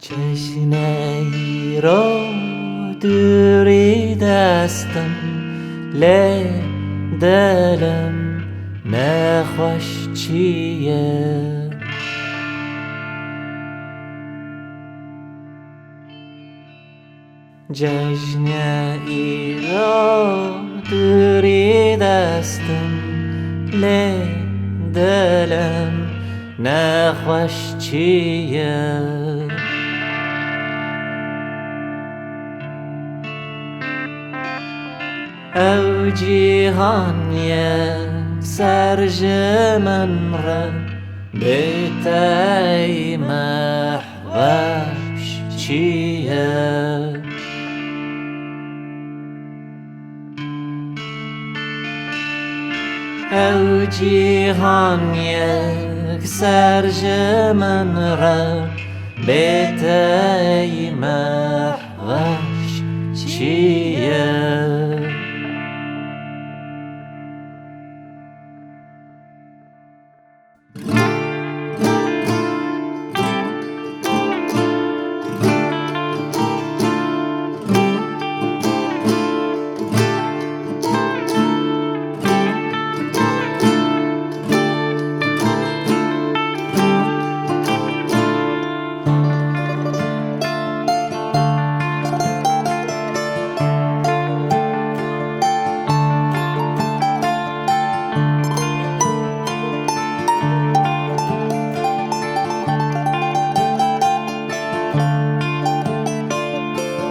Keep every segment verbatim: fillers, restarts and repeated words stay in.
Çeşne îro dûrî destim, lê dilim nexweşçî ye. Cejne îro dûrî destim, lê dilim nexweşçî ye. Ew cîhan yek ser ji min re bê te ey meh weş çi ye? Ew cîhan yek ser ji min re bê te ey meh weş çi ye?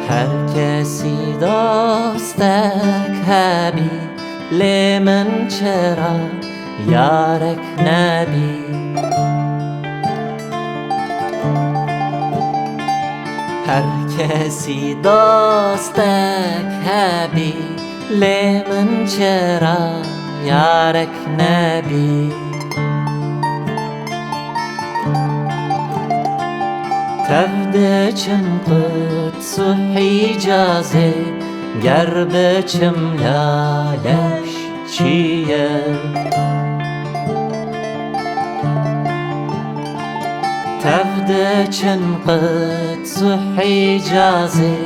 Her kesî dostek hebî, lê min çira yarek nebî. Her kesî dostek hebî, lê min çira yarek nebî. Tev diçim Quds û Hîcazê, ger biçim laleş çi ye? Tev diçim Quds û Hîcazê,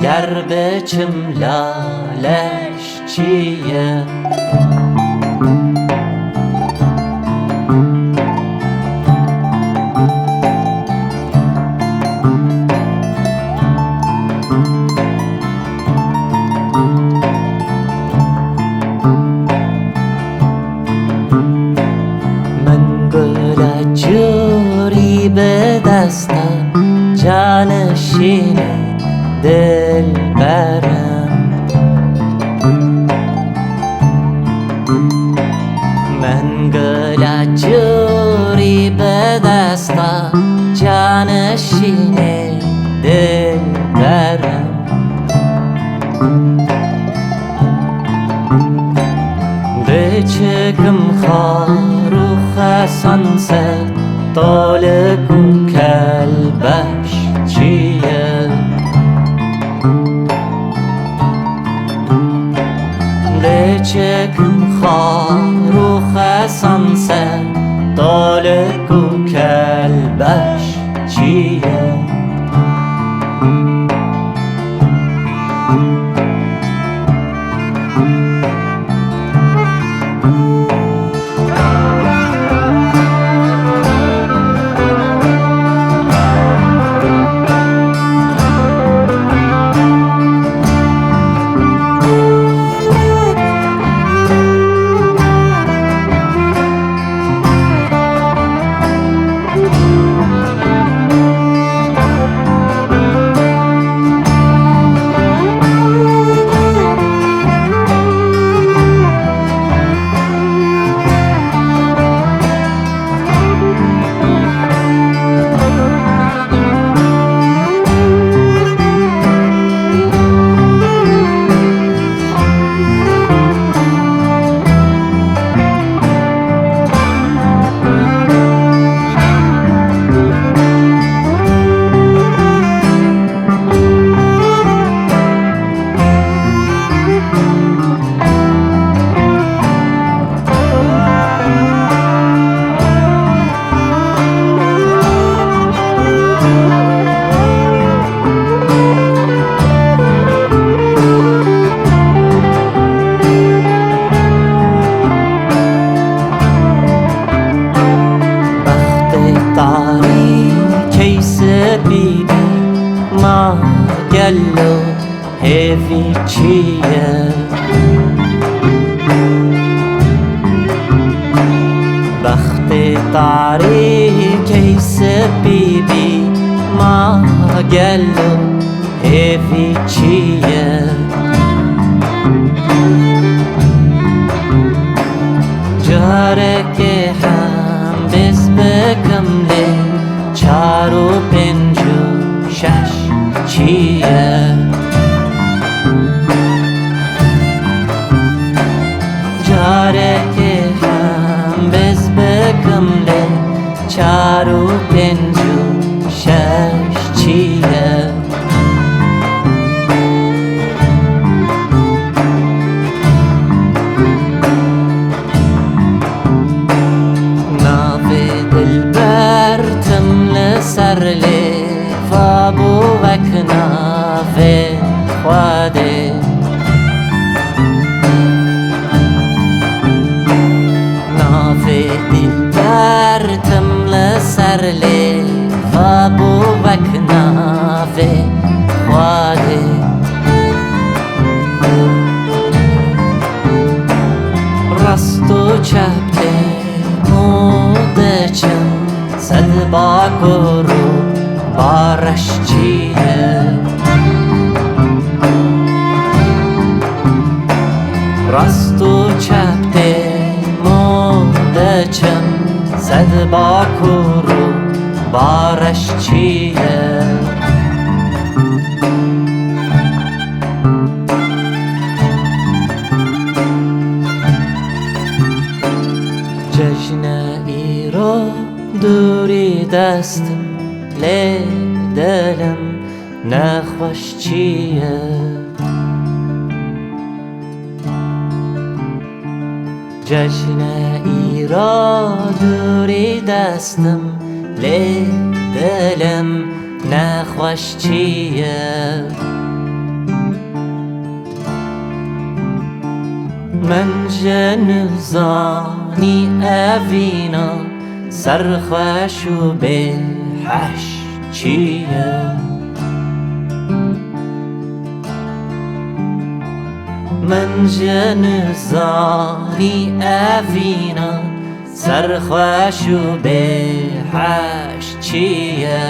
ger biçim laleş çi ye? Min gula curî bi desta canişînê dilberim. Min gula curî bi desta canişînê dilberim. Diçikim xar û xesan ser, tolik û kelbeş çi ye? Diçikim xar û xesan ser, tolik û kelbeş çi ye? Gelo hêvî çi ye? Bextê tarîkey spî bî, ma gelo hêvî çi ye? Carekê hem bêz bikim lê çar û pênc û şeş çi ye? Carekê hem bêz bikim lê çar û pênc û şeş çi ye? Navê dilber tim li ser lê va bû wek navê Xwedê. Navê dilber tim li ser lê va bû wek navê Xwedê. Rast û çep têm û diçim, sed bakur û bareş çi ye? Rast û çep têm û diçim, sed bakur û bareş çi ye? Cejne îro dûrî destim, lê dilim nexweş çi ye? Cejne îro dûrî destim, lê dilim nexweş çi ye? Min ji nû zanî evîna serxweş û bêheş çi ye? Min ji nû zanî evîna serxweş û bêheş çi ye?